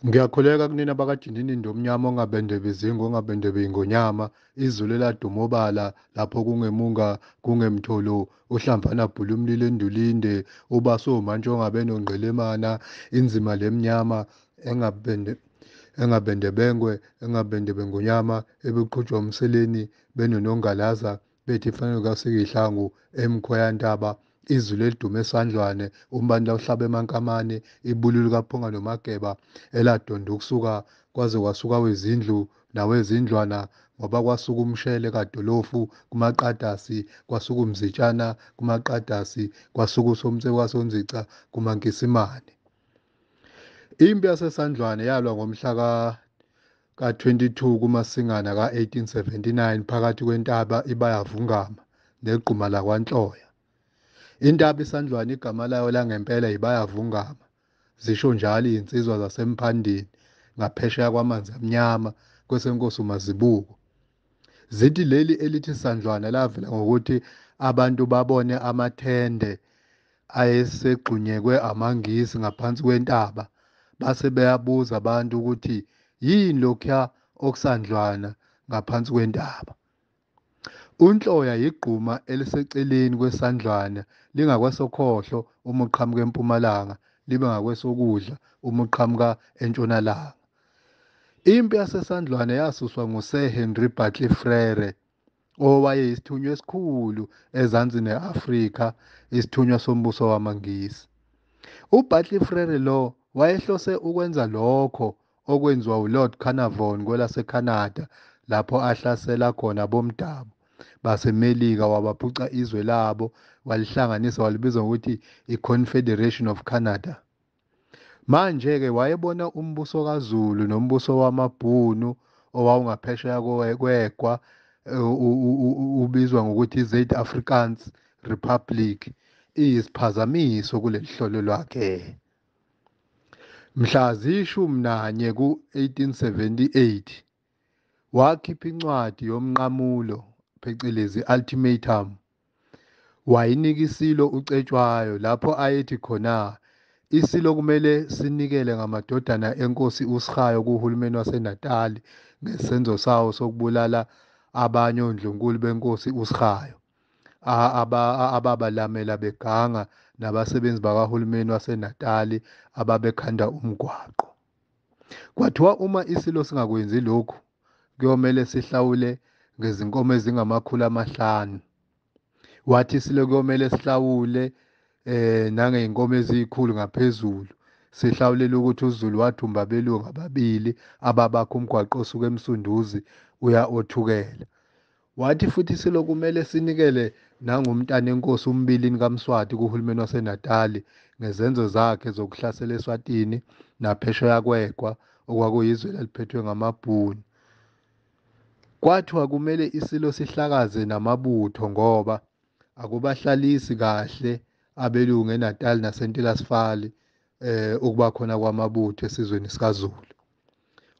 Ngiyakhuleka kunina bakaJininindo omnyama ongabendebe izingwe ongabendebe ingonyama, izulu eladuma obala lapho kungemunga kungemtholo, uhlamvana bhula umlilo endulinde, ubaso mantshi ongabe nongqelemana, inzima lemnyama engabendebengwe engabendebe ngonyama ebeqhutshwa umseleni benonongalaza bethi fanele kasike ihlangu emkhweyantaba, izulu elidume esandlwane, umbani lawuhlaba emankamane, ibululu kaphunga nomageba eladonda ukusuka kwaze kwasuka wezindlu nawezindlwana, ngoba kwasuka umshele kadolofu kumaqadasi, kwasuka umzitshana kumaqadasi, kwasuka usomtse kwasonzica kumankisimane. Impi yasesandlwane yalwa ngomhla ka-22 kuMasingana ka-1879 phakathi kwentaba iBayavungama negquma lakwaNhloya. Intaba iSandlwane igama layo langempela iBayavungama, zisho njalo izinsizwa zaseMphandeni ngaphesheya kwamanzi amnyama kwesenkosi uMazibuko. Zithi leli elithi Sandlwana lavela ngokuthi abantu babone amathende ayesegxunyekwe amaNgisi ngaphansi kwentaba, base beyabuza abantu ukuthi yini lokhuya okusandlwana ngaphansi kwentaba. UNhloya yigquma eliseceleni kwesandlwana, lingakwesokhohlo uma uqhamuka empumalanga, libe ngakwesokudla uma uqhamuka entshonalanga. Impi yasesandlwane yasuswa nguSir Henry Barkly Frere, owayeyisithunywa esikhulu ezansi ne-Afrika, isithunywa sombuso wamaNgisi. UBarkly Frere lo wayehlose ukwenza lokho okwenziwa uLord Carnarvon kwelaseCanada lapho ahlasela khona bomdabu baseMelika, wabaphuca izwe labo, walihlanganisa walibiza ngokuthi i-Confederation of Canada. Manje-ke wayebona umbuso kaZulu nombuso wamaBhunu owawungaphesheya kwegwa, ubizwa ngokuthi i-Zuid-Afrikaans Republic, iyisiphazamiso kuleli hlolo lwakhe. Mhla ziyi-11 ku-1878 wakhipha incwadi yomnqamulo, phecelezi ultimatum, wayinika iSilo uCetshwayo lapho ayethi khona iSilo kumele sinikele ngamadodana enkosi uSihayo kuhulumeni waseNatali ngesenzo sawo sokubulala abanye ondlunkulu benkosi uSihayo ababalamela beganga nabasebenzi bakahulumeni waseNatali ababekhanda umgwaqo. Kwathiwa uma iSilo singakwenzi lokhu kuyomele sihlawule ngezinkomo ezingama500. Wathi iSilo kuyomele sihlawule nangeyinkomo ezikhulu ngaphezulu, sihlawulela ukuthi uZulu wathumba abelungu ababili ababakha umgwaqo osuka eMsunduzi uya oThukela. Wathi futhi iSilo kumele sinikele nangomntana enkosi uMbilini kaMswati kuhulumeni waseNatali ngezenzo zakhe zokuhlasela eSwatini naphesheya kwegwa okwakuyizwe laliphethwe ngamaBhunu. Kwathiwa kumele iSilo sihlakaze namabutho ngoba akubahlalisi kahle abelungu eNatali naseNtilasifali ukuba khona kwamabutho esizweni sikaZulu.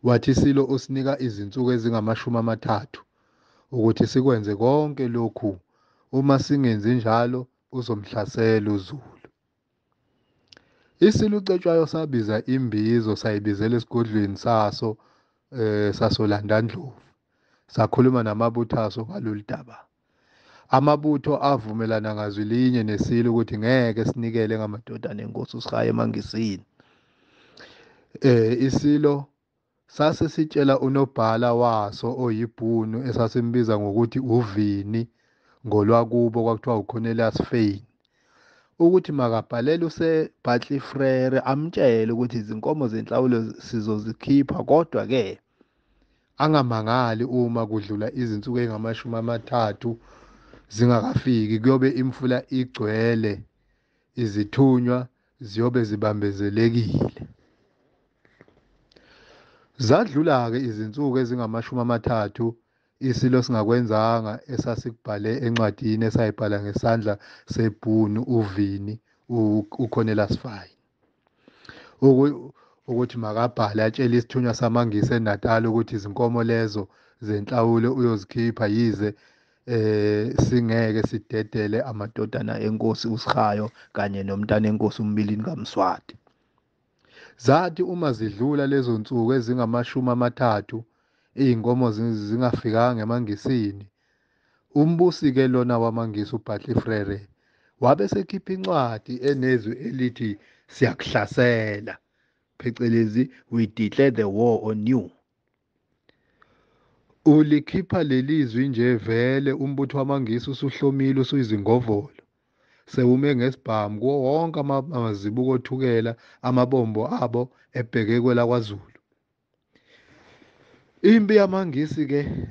Wathi iSilo usinika izinsuku ezingama-30 ukuthi sikwenze konke lokhu, uma singenzi njalo uzomhlasela uZulu. ISilo uCetshwayo sabiza imbizo, sayibizela esigodlweni saso sasoLandandlovu, sakhuluma namabutho aso ngalolu daba. Amabutho avumelana ngazwi linye neSilo ukuthi ngeke sinikele ngamadodana enkosi uSihayo emaNgisini. ISilo sase sitshela unobhala waso oyibhunu esasimbiza ngokuthi uVini, ngolwakubo kwakuthiwa uCornelius Fane, ukuthi makabhalele uSir Barkly Frere amtshele ukuthi izinkomo zenhlawulo sizozikhipha, kodwa ke angamangali uma kudlula izinsuku ezingama-30 zingakafiki, kuyobe imfula igcwele, izithunywa ziyobe zibambezelekile. Zadlula-ke izinsuku ezingama-30 iSilo singakwenzanga esasikubhale encwadini esayibhala ngesandla sebhunu uVini uCornelius Fane, ukuthi makabhale atshele isithunywa samaNgisi eNatali ukuthi izinkomo lezo zenhlawulo uyozikhipha yize singeke sidedele amadodana enkosi uSihayo kanye nomntana enkosi uMbilini kaMswati. Zathi uma zidlula lezo nsuku ezingama-30 iy'nkomo zingafikanga emaNgisini, umbusi-ke lona wamaNgisi uBartle Frere wabe esekhipha incwadi enezwi elithi siyakuhlasela, phecelezi we declare the war on you. Ulikhipha lelizwi nje vele umbutho wamaNgisi usuhlomile, usuyizingovolo, sewume ngesibhamu kuwo wonke amazibuko oThukela, amabombo abo ebheke kwelakwaZulu. Impi yamaNgisi-ke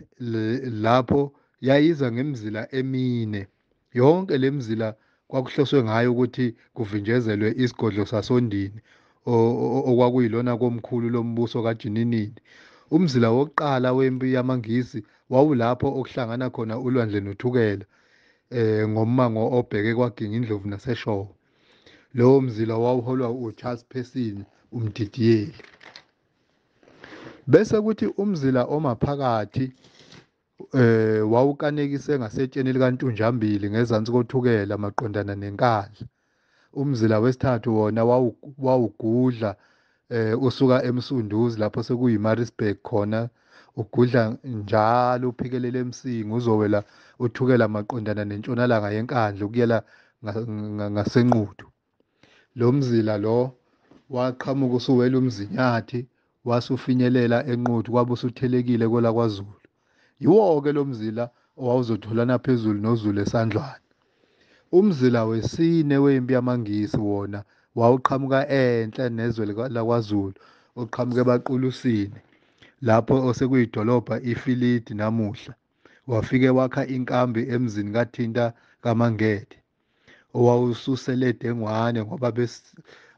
lapho yayiza ngemizila emine. Yonke le mizila kwakuhloswe ngayo ukuthi kuvinjezelwe isigodlo sasoNdini okwakuyilona komkhulu lombuso kaJininini. Umzila wokuqala wempi yamaNgisi wawulapho okuhlangana khona ulwandle noThukela ngommango obheke kwaGingindlovu naseShowe. Lowo mzila wawuholwa uCharles Percy umdidiyeli. Bese kuthi umzila omaphakathi wawukanekise ngasetsheni likaNtunjambili ngezansi koThukela maqondana neNkandla. Umzila wesithathu wona wawugudla usuka eMsunduzi lapho sekuyiMaritzburg khona, ugudla njalo uphikelele eMsinga uzowela uThukela maqondana nentshonalanga yeNkandla ukuyela ngaseNquthu. Lo mzila lo waqhamuka usuwela uMzinyathi wasufinyelela eNquthu, kwabe usuthelekile kwelakwaZulu. Yiwo-ke lo mzila owawuzotholana phezulu noZulu eSandlwana. Umzila wesine wempi yamaNgisi wona wawuqhamuka enhla nezwe lakwaZulu, uqhamuka eBaqulusini lapho osekuyidolobha iFilidi namuhla. Wafike wakha inkambi emzini kaThinta kaMangethe owawususele dengwane, ngoba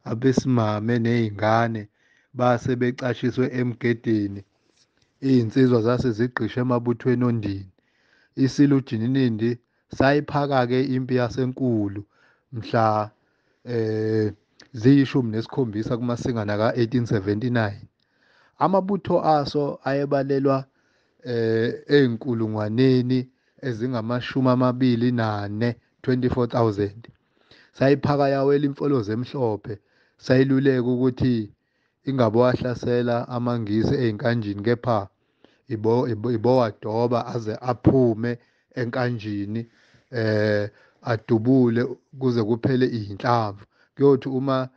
abesimame nezingane base becashiswe emgedeni. Iy'nsizwa zase zigqishe emabuthweni oNdini. Isilo uJininindi sayiphaka-ke impi yaseNkulu mhla ziyi-17 kuMasingana ka-1879. Amabutho aso ayebalelwa ey'nkulungwaneni ezingama-24, 24,000. Sayiphaka yawela imfolozi emhlophe, sayiluleka ukuthi ingabowahlasela amaNgisi ey'nkanjini, kepha ibowadoba aze aphume enkanjini adubule kuze kuphele iy'nhlamvu. Kuyothi uma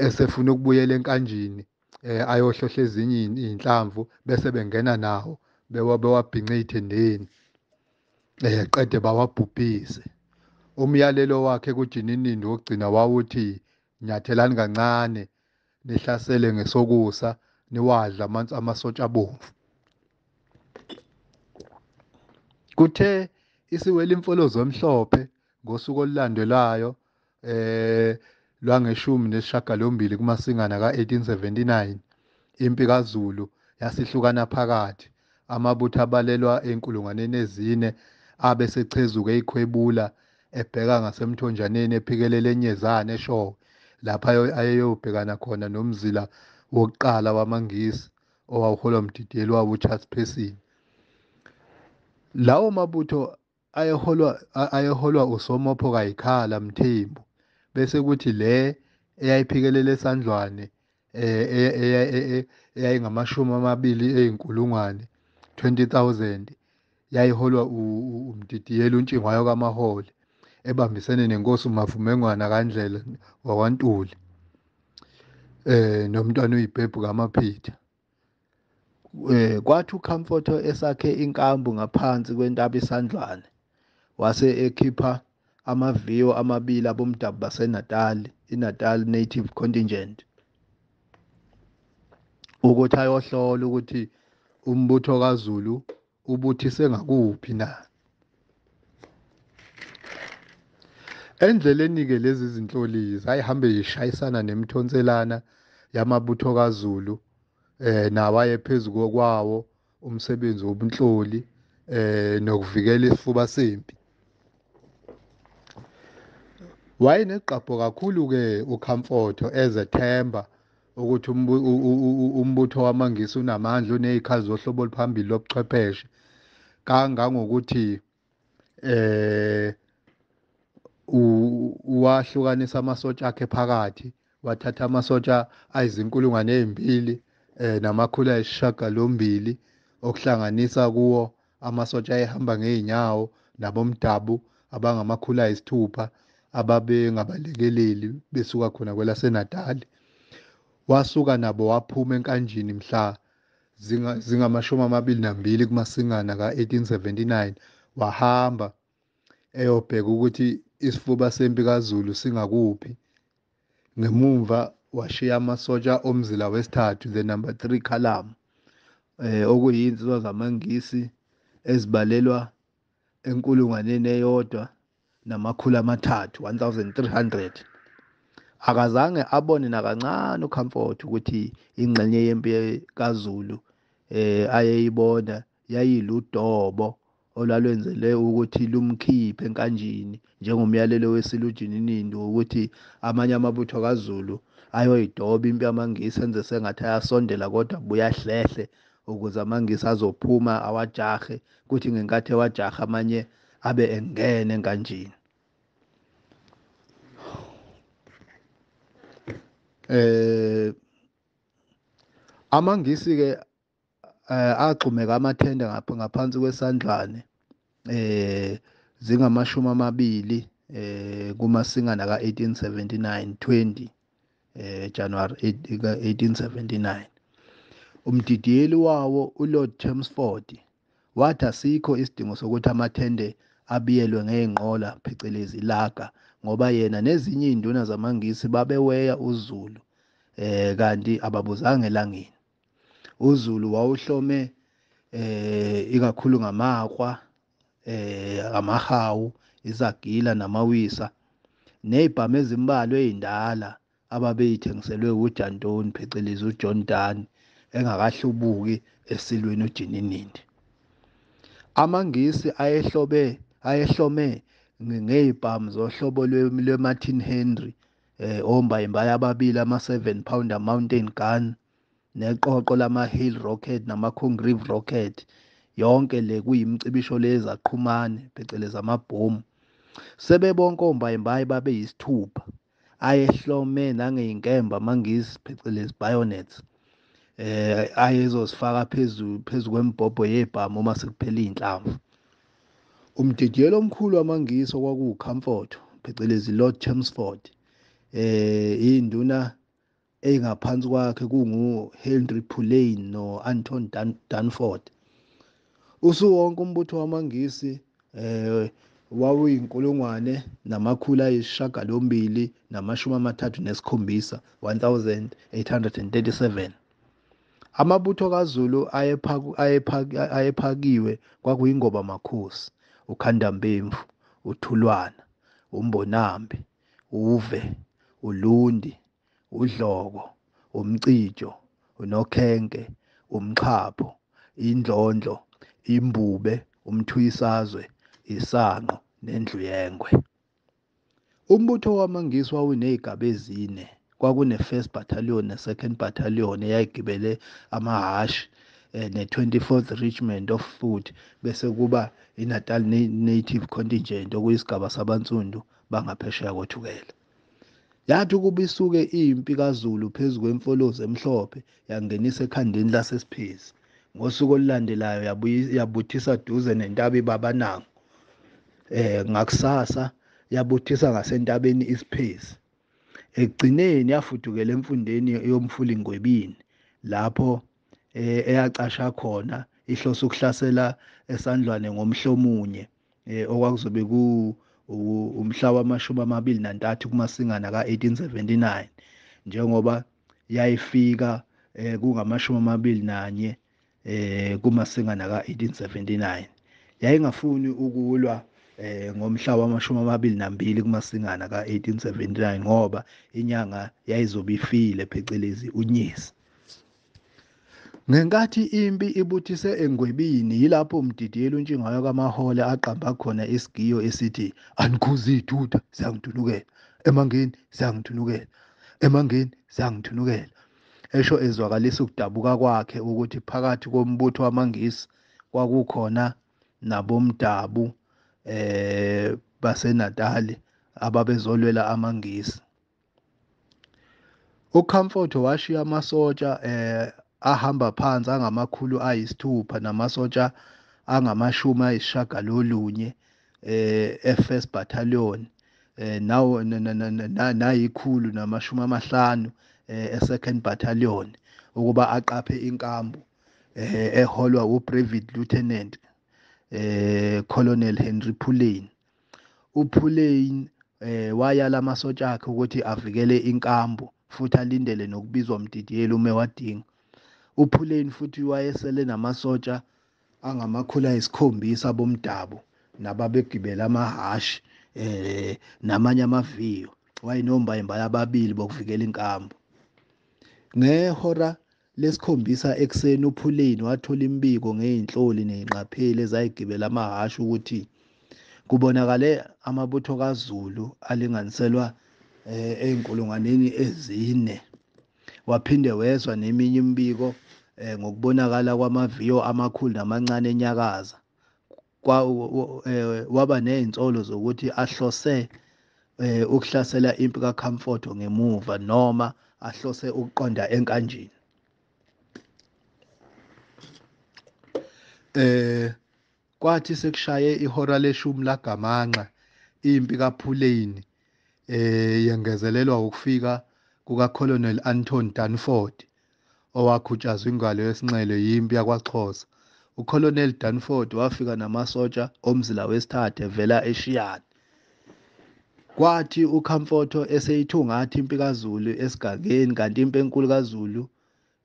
esefuna ukubuyela enkanjini ayohlohla ezinye iy'nhlamvu bese bengena nawo bewabhince ey'thendeni qede bawabhubhise. Umyalelo wakhe kuJininindi wokugcina wawuthi nyathelani kancane nihlasele ngesokusa niwadla amasotsha abomvu. Kuthe isiwele imfolozi emhlophe ngosuku olulandelayo lwange-18 kuMasingana ka-1879, impi kaZulu yasihlukana phakathi. Amabutho abalelwa ey'nkulungwaneni ezine abe sechezuka eyikhwebula ebheka ngasemthonjaneni ephikelele eNyezane eShowe, lapha ayeyobhekana khona nomzila wokuqala wamaNgisi owawuholwa umdidiyeli wawo uCharles Percy. Lawo mabutho ayeholwa uSomopho Kayikhala Mthembu, bese kuthi le eyayiphikelele eSandlwane eyayingama-20 ey'nkulungwane 20,000 yayiholwa umdidiyeli uNtshingwayo kaMahole ebambisene nenkosi uMavumengwana kaNdlela wakwaNtuli nomntwana uyiBhebhu kaMaphitha. Kwathi uComfort esakhe inkambu ngaphansi kwentaba iSandlwane, wase ekhipha amaviyo amabili abomdabu baseNatal, iNatal Native Contingent, ukuthi ayohlola ukuthi umbutho kaZulu ubuthise ngakuphi na. Endleleni-ke lezi zinhloli zayihambe zishayisana nemithonselana yamabutho kaZulu nawo ayephezu kwawo umsebenzi wobunhloli nokuvikela isifuba sempi. Wayenegqabho kakhulu-ke uComfort ezethemba ukuthi umbutho wamaNgisi unamandla, uney'khali zohlobo oluphambili lobuchwepheshe, kangangokuthi wahlukanisa amasotsha akhe phakathi, Wathatha amasotsha ayizinkulungwane ezimbili 908, okuhlanganisa kuwo amasotsha ayehamba ngey'nyawo nabomdabu abangama-600 ababengabalekeleli besuka khona kwelaseNatali. Wasuka nabo waphuma enkanjini mhla zingama-22 kuMasingana ka-1879, wahamba eyobheka ukuthi isifuba sempi kaZulu singakuphi. Ngemumva washiya amasotsha omzila wesithathu, the number 3 column, okuyinsizwa zamaNgisi ezibalelwa 1300, 1300. Akazange abone nakancane uComfort ukuthi ingxenye yempi kaZulu ayeyibona yayiludobo olwalwenzele ukuthi lumkhiphe enkanjini njengomyalelo weSilo uJininindi ukuthi amanye amabutho kaZulu ayoyidoba impi yamaNgisi enze sengathi ayasondela kodwa buya hlehle ukuze amaNgisi azophuma awajahe, kuthi ngenkathi ewajaha amanye abe engena enkanjini. AmaNgisi-ke agxumeka amathenda ngaphansi kwesandlwane zingama-20 kuMasingana ka-1879, 20 January 1879. Umdidiyeli wawo uLord Chelmsford wathi asikho isidingo sokuthi amathende abiyelwe ngey'nqola phecelezi ilaga, ngoba yena nezinye iy'nduna zamaNgisi babeweya uZulu kanti ababuzanga elangeni. UZulu wawuhlome ikakhulu ngamakwa, amahawu, izagila namawisa, nezibhamu ezimbalwa ezindala ababeyithengiselwe uJantoni phecelezi uJohn Dunn engakahlubuki esilweni uJininindi. AmaNgisi ayehlome ngezibhamu zohlobo lwe-Martin Henry, ombayimbayi ababili ama-7 pounder mountain gun, neqoqo lama-Hill rocket nama-Congreve rocket, yonke le kuyimicibisho lezaqhumane phecelezi amabhomu. Sebebonke ombayimbayi babe yisithupha, ayehlome nangey'nkemba amaNgisi phecelezi bayonets, ayezozifaka phezu kwemibhobho yebhamu uma sekuphela iy'nhlamvu. Umdidiyelo omkhulu wamaNgisi okwakuwuComfort phecelezi Lord Chelmsford, induna engaphansi kwakhe kungu-Henry Pulleine no-Anton Dunford. Usuwonke umbutho wamaNgisi wawuyinkulungwane 837, 1837. Amabutho kaZulu ayephakiwe kwakuyingoba makhosi, uKhandambemvu, uThulwana, uMbonambi, uVe, uLundi, uDloko, uMcijo, uNokhenke, uMxhapho, iNdlondlo, iMbube, uMthuyisazwe, iSanqo neNdlu yeNgwe. Umbutho wamaNgisi wawunezigaba ezine. Kwakune-1st Battalion ne-2nd Battalion eyayigibele amahhashi, ne-24th Regiment of Foot, bese kuba iNatal Native Contingent okuyisigaba sabansundu bangaphesheya koThukela. Yathi ukuba isuke impi kaZulu phezu kwemfolozi emhlophe yangenisa ekhandeni laseSiphezi. Ngosuku olulandelayo yabuthisa duze nentaba iBabanango. Ngakusasa yabuthisa ngasentabeni iSiphezi. Ekugcineni yafudukela emfundeni yomfula iNgwebini lapho eyacasha khona ihlose ukuhlasela esandlwane ngomhlomunye, okwakuzobe ku umhla wama-23 kuMasingana ka-1879, njengoba yayifika kungama-21 kuMasingana ka-1879. Yayingafuni ukulwa ngomhla wama-22 kuMasingana ka-1879 ngoba inyanga yayizobe ifile phecelezi uNyezi. Ngenkathi impi ibuthise eNgwebini yilapho umdidiyeli uNtshingayo kaMahole aqamba khona isigiyo esithi anikhuzi iy'thutha ziyangithunukela, emangeni ziyangithunukela, emangeni ziyangithunukela, esho ezwakalisa ukudabuka kwakhe ukuthi phakathi kombutho wamaNgisi kwakukhona nabomdabu baseNatali ababezolwela amaNgisi. UComfort washiya amasotsha ahamba phansi angama-600 namasotsha angama-90 e-First Battalion nawo nayi-150 e-Second Battalion ukuba aqaphe inkambu eholwa uBrevet Lieutenant Colonel Henry Pulleine. UPulleine wayala amasotsha akhe ukuthi avikele inkambu futhi alindele nokubizwa umdidiyeli uma ewadinga. UPulleine futhi wayesele namasotsha angama-700 bomdabu nababegibela amahhashi namanye amaviyo. Wayenombayimbayi ababili bokuvikela inkambu. Ngehora lesikhombisa ekuseni uPulleine wathola imibiko ngey'nhloli ney'ngqapheli ezayigibela amahhashi ukuthi kubonakale amabutho kaZulu alinganiselwa 4,000. Waphinde wezwa neminye imibiko ngokubonakala kwamaviyo amakhulu namancane enyakaza. Waba nezinsolo zokuthi ahlose ukuhlasela impi kaComfort ngemuva noma ahlose ukuqonda enkanjini. Kwathi sekushaye ihora leshumi lagamanxa impi kaPulleine yengezelelwa ukufika kukaColonel Anton Dunford owakhutshazwa ingalo yesinxele yimpi yakwaXhosa. UColonel Dunford wafika namasotsha omzila wesithathu evela eShiyane. Kwathi uComfort eseyithungatha impi kaZulu esigangeni, kanti impi enkulu kaZulu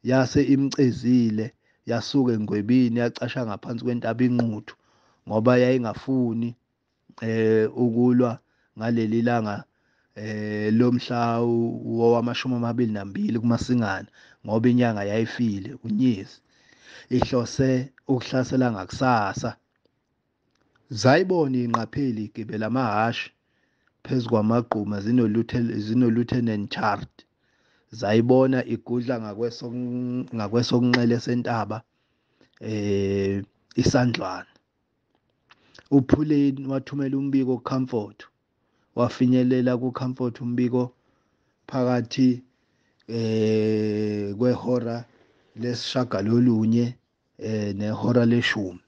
yase imcezile yasuka engwebini yacasha ngaphansi kwentaba iNquthu ngoba yayingafuni ukulwa ngaleli langa lomhla wama-22 kuMasingana ngoba inyanga yayifile unyezi, ihlose ukuhlasela ngakusasa. Zayibona ingqapheli igibela amahhashi phezu kwamagquma zino-Lieutenant Chard. Zayibona igudla ngakwesokunxele sentaba iSandlwana. UPulleine wathumela umbiko kuComfort, wafinyelela kuComfort umbiko phakathi kwehora 9 nehora 10.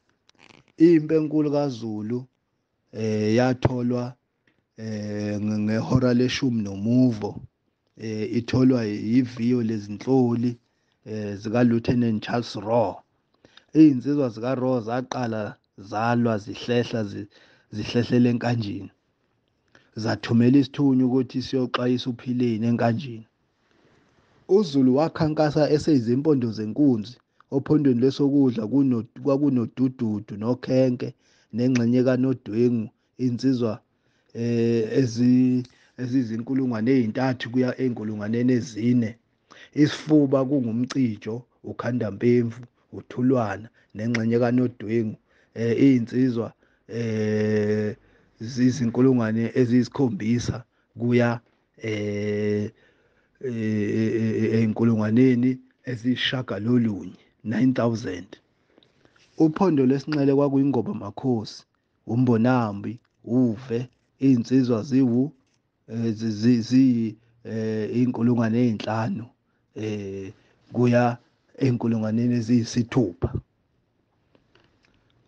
Impi enkulu kaZulu yatholwa ngehora 10:15, itholwa iviyo lezinhloli zika Lieutenant Charles Rowe. Izinsizwa zika Rowe zaqala zalwa zihlehla zihlehlela enkanjini, zathumela isithunywa ukuthi siyoxwayisa uPulleine enkanjini. UZulu wakhankasa eseyizimpondo zenkunzi ophondweni lwesokudla kwakunoDududu noKhenke nengxenye kaNodwengu, insizwa eziyi-3,000 kuya 4,000. Isifuba kungumcijo, uKhandampemvu, uThulwana nengxenye kaNodwengu, izinsizwa 7,000 kuya 9,000, 9,000. Uphondo lwesinxele kwakuyingoba makhosi, uMbonambi, uVe, izinsizwa ziwu 5,000 kuya 6,000.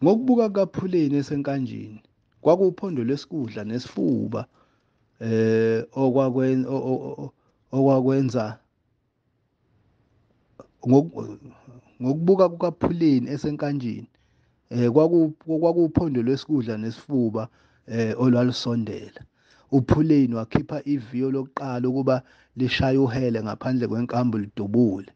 Ngokubuka kukaPulleine esenkanjini kwakuwuphondo lwesikudla nesifuba okwakwenza ngokubuka kukaPulleine esenkanjini kwakuwuphondo lwesikudla nesifuba olwalusondela. uPulleine wakhipha iviyo lokuqala ukuba lishaye uhele ngaphandle kwenkambu lidubule.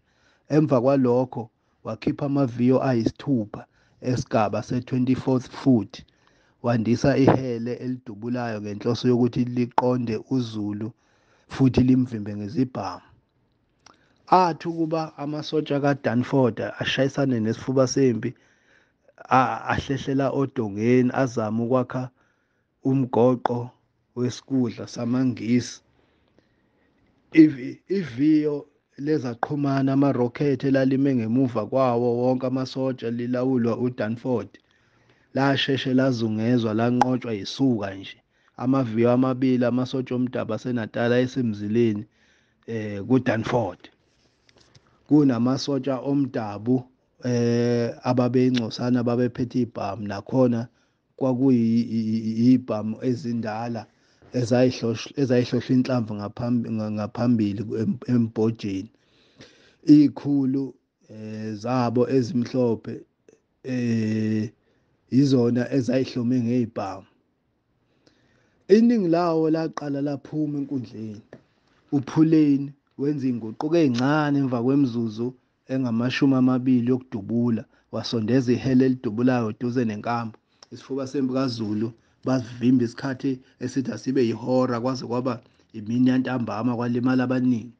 Emva kwalokho wakhipha amaviyo 6 esigaba se-24th Foot, wandisa ihele elidubulayo ngenhloso yokuthi liqonde uZulu futhi limvimbe ngezibhamu. Athi ukuba amasotsha kaDunford ashayisane nesifuba sempi ahlehlela odongeni azama ukwakha umgoqo wesikudla samaNgisi. Iviyo lezaqhumana amarokhethi elalime ngemuva kwawo wonke amasotsha lilawulwa uDunford lasheshe lazungezwa lanqotshwa yisuka nje. Amaviyo amabili amasotsha omdabu aseNatal ayesemzileni kuDanford. Kunamasotsha omdabu ababeyingcosana babephethe ibhamu, nakhona kwakuyibhamu ezindala ezayihlohla inhlamvu ngaphambili embhojeni. Ikhulu zabo ezimhlophe izona ezayihlome ngezibhamu. Iningi lawo laqala laphuma enkundleni. UPulane wenza inguquko ezincane emva kwemizuzu engamashumi 20 yokudubula, wasondeza ihele elidubulayo duze nenkambu. Isifuba sempi kaZulu basivimba isikhathi esithi asibe yihora kwaze kwaba imini yantambama, kwalimala abaningi.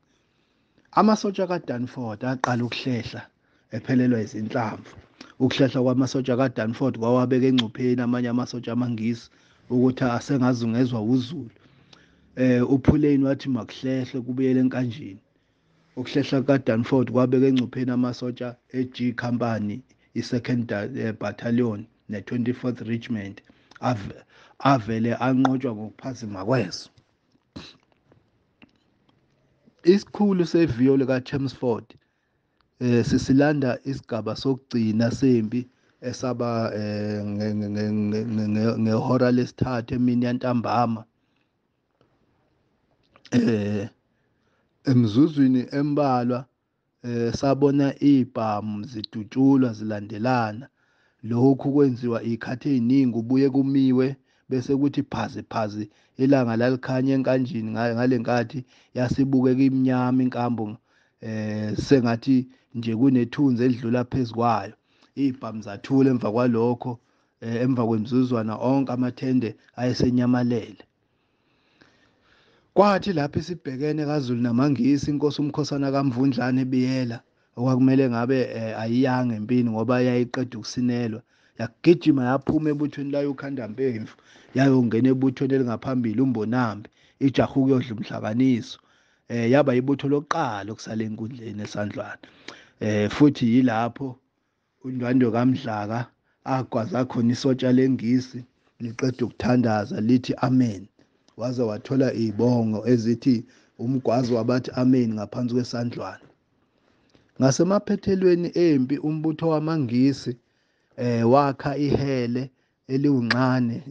Amasotsha kaDanford aqala ukuhlehla ephelelwa izinhlamvu. Ukuhlehla kwamasotsha kaDanford kwawabeka engcupheni amanye amasotsha amaNgisi ukuthi asengazungezwa uZulu. UPulane wathi makuhlehle kubuyele enkanjini. Ukuhlehla kaDanford kwabeka engcupheni amasotsha e-G Company, i-2nd Battalion ne-24th Regiment, avele anqotshwa ngokuphazima kweso. Isikhulu seviyo likaChelmsford sisilanda isigaba sokugcina sempi esaba ngehora lesithathu emini yantambama. Emzuzwini embalwa sabona ibhamu zidutshulwa zilandelana. Lokhu kwenziwa izikhathi eziningi, ubuye kumiwe bese kuthi phazi phazi. Ilanga lalikhanya enkanjini ngalenkathi, yasibukeka imnyama inkambu, sengathi nje kunethunzi elidlula phezukwayo. Ibhamu zathula emva kwalokho. Emva kwemizuzwana onke amathende ayesenyamalele. Kwathi lapho isibhekene kaZulu namaNgisi, inkosi uMkhosana kaMvundlane Biyela, okwakumele ngabe ayiyanga empini ngoba yayiqeda ukusinelwa, yagijima yaphuma ebuthweni layo uKhandampemvu, yayongena ebuthweni elingaphambili uMbonambi, ijaha ukuyodla umhlanganiso. Yaba ibutho lokuqala okusala enkundleni eSandlwana. Futhi yilapho uNdwandwe kaMdlaka agwaza khona isotsha lengisi liqeda ukuthandaza lithi amen, waze wathola izibongo ezithi umgwazi wabathi amen ngaphansi kwesandlwana. Ngasemaphethelweni empi, umbutho wamaNgisi wakha ihele eliwunxane,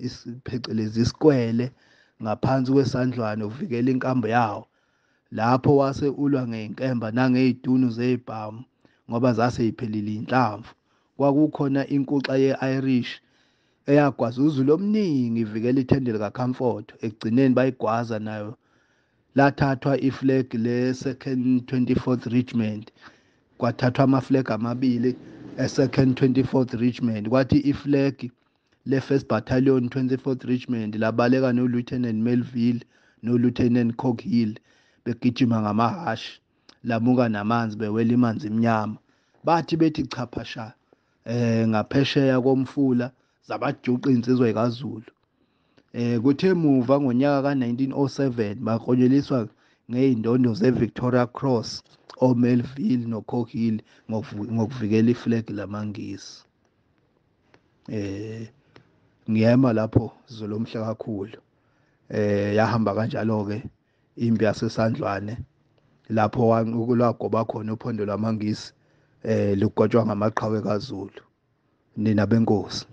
phecelezi isikwele, ngaphansi kwesandlwana uvikela inkambo yawo. Lapho wase ulwa ngezinkemba nangezidunu zezibhamu ngoba zase ziphelile inhlamvu. Kwakukhona inkuxa ye-Irish eyagwaza uZulu omningi ivikela ithende likaComfort. Ekugcineni bayigwaza nayo, lathathwa iflag le-2nd 24th Regiment. Kwathathwa ama-flag amabili e-2nd 24th Regiment, kwathi iflag le-1st Battalion 24th Regiment labaleka no-Lieutenant Melville no-Lieutenant Coghill begijima ngamahhashi, lamuka namanzi bewela imanzi imnyama. Bathi bethi chaphasha ngaphesheya komfula, zabajuqa insizwa ekaZulu. Kuthe muva ngonyaka ka-1907 baklonyeliswa ngey'ndondo ze-Victoria Cross oMelville noCoghill ngokuvikela iflag lamaNgisi. Ngiyema lapho, Zulu omhle kakhulu. Yahamba kanjalo ke impi yaseSandlwane, lapho lwagoba khona uphondo lwamaNgisi, lugotshwa ngamaqhawe kaZulu. Nina benkosi.